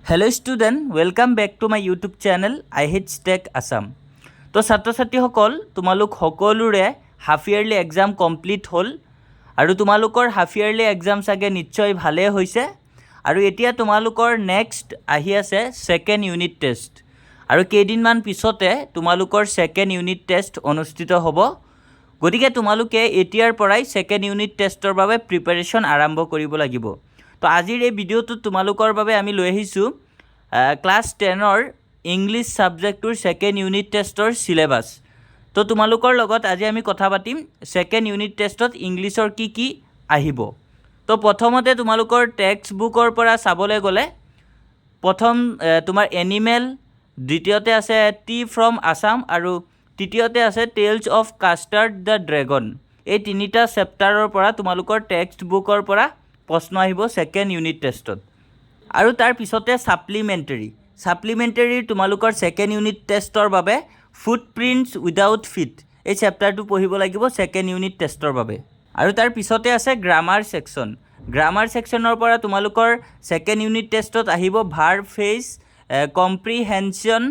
Hello student, welcome back to my YouTube channel I Hits Tech Assam. তো ছাত্ৰ ছাত্ৰীসকল, তোমালোক সকলোৰে হাফ ইয়াৰলি এক্সাম কমপ্লিট হ'ল আৰু তোমালোকৰ হাফ ইয়াৰলি এক্সাম চাগে নিশ্চয় ভালেই হৈছে। আৰু এতিয়া তোমালোকৰ নেক্সট আহি আছে ছেকেণ্ড ইউনিট টেষ্ট আৰু কেইদিনমান পিছতে তোমালোকৰ ছেকেণ্ড ইউনিট টেষ্ট অনুষ্ঠিত হ'ব। গতিকে তোমালোকে এতিয়াৰ পৰাই ছেকেণ্ড ইউনিট টেষ্টৰ বাবে প্ৰিপেৰেশ্যন আৰম্ভ কৰিব লাগিব। তো আজিৰ এই ভিডিঅ'টোত তোমালোকৰ বাবে আমি লৈ আহিছোঁ ক্লাছ 10ৰ ইংলিছ ছাবজেক্টটোৰ ছেকেণ্ড ইউনিট টেষ্টৰ চিলেবাছ। তো তোমালোকৰ লগত আজি আমি কথা পাতিম ছেকেণ্ড ইউনিট টেষ্টত ইংলিছৰ কি কি আহিব। তো প্ৰথমতে তোমালোকৰ টেক্সট বুকৰ পৰা চাবলৈ গ'লে প্ৰথম তোমাৰ এনিমেল, দ্বিতীয়তে আছে টি ফ্ৰম আছাম আৰু তৃতীয়তে আছে Tales of Custard the Dragon। এই তিনিটা চেপ্টাৰৰ পৰা তোমালোকৰ টেক্সট বুকৰ পৰা প্ৰশ্ন আহিব ছেকেণ্ড ইউনিট টেষ্টত। আৰু তাৰ পিছতে ছাপ্লিমেণ্টেৰী। ছাপ্লিমেণ্টেৰীৰ তোমালোকৰ ছেকেণ্ড ইউনিট টেষ্টৰ বাবে ফুট প্ৰিণ্টছ উইদাউট ফিট, এই চেপ্টাৰটো পঢ়িব লাগিব ছেকেণ্ড ইউনিট টেষ্টৰ বাবে। আৰু তাৰ পিছতে আছে গ্ৰামাৰ ছেকশ্যন। গ্ৰামাৰ ছেকশ্যনৰ পৰা তোমালোকৰ ছেকেণ্ড ইউনিট টেষ্টত আহিব verb phrase, comprehension,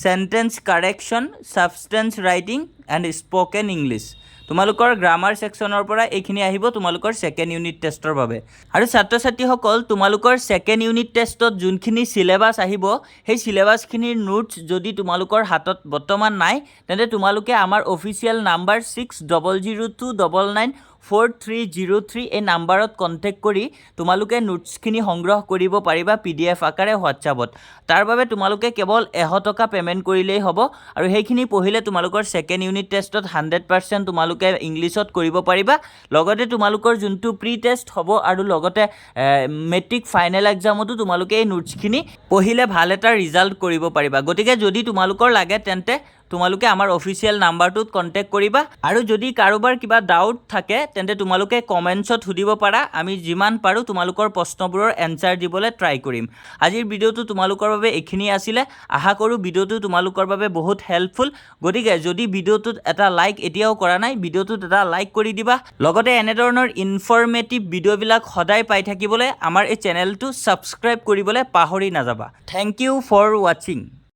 sentence correction, substance writing and spoken English। তোমালোকৰ গ্ৰামাৰ ছেকশ্যনৰ পৰা এইখিনি আহিব তোমালোকৰ ছেকেণ্ড ইউনিট টেষ্টৰ বাবে। আৰু ছাত্ৰ ছাত্ৰীসকল, তোমালোকৰ ছেকেণ্ড ইউনিট টেষ্টত যোনখিনি চিলেবাছ আহিব, সেই চিলেবাছখিনিৰ নোটছ যদি তোমালোকৰ হাতত বৰ্তমান নাই, তেন্তে তোমালোকে আমাৰ official number 6002994303, এই নাম্বাৰত কণ্টেক্ট কৰি তোমালোকে নোটছখিনি সংগ্ৰহ কৰিব পাৰিবা পিডিএফ আকাৰে হোৱাটছআপত। তাৰ বাবে তোমালোকে কেৱল 100 টকা পে'মেণ্ট কৰিলেই হ'ব। আৰু সেইখিনি পঢ়িলে তোমালোকৰ ছেকেণ্ড ইউনিট টেষ্টত 100% তোমালোকে ইংলিছত কৰিব পাৰিবা। লগতে তোমালোকৰ যোনটো প্ৰি টেষ্ট হ'ব আৰু লগতে মেট্ৰিক ফাইনেল এক্সামতো তোমালোকে এই নোটছখিনি পঢ়িলে ভাল এটা ৰিজাল্ট কৰিব পাৰিবা। গতিকে যদি তোমালোকৰ লাগে, তেন্তে তোমালোকে আমাৰ অফিচিয়েল নাম্বাৰটোত কণ্টেক্ট কৰিবা। আৰু যদি কাৰোবাৰ কিবা ডাউট থাকে, তেন্তে তোমালোকে কমেণ্টছত সুধিব পাৰা। আমি যিমান পাৰোঁ তোমালোকৰ প্ৰশ্নবোৰৰ এনচাৰ দিবলৈ ট্ৰাই কৰিম। আজিৰ ভিডিঅ'টো তোমালোকৰ বাবে এইখিনিয়ে আছিলে। আশা কৰোঁ ভিডিঅ'টো তোমালোকৰ বাবে বহুত হেল্পফুল। গতিকে যদি ভিডিঅ'টোত এটা লাইক এতিয়াও কৰা নাই, ভিডিঅ'টোত এটা লাইক কৰি দিবা। লগতে এনেধৰণৰ ইনফৰ্মেটিভ ভিডিঅ'বিলাক সদায় পাই থাকিবলৈ আমাৰ এই চেনেলটো ছাবস্ক্ৰাইব কৰিবলৈ পাহৰি নাযাবা। Thank you for watching.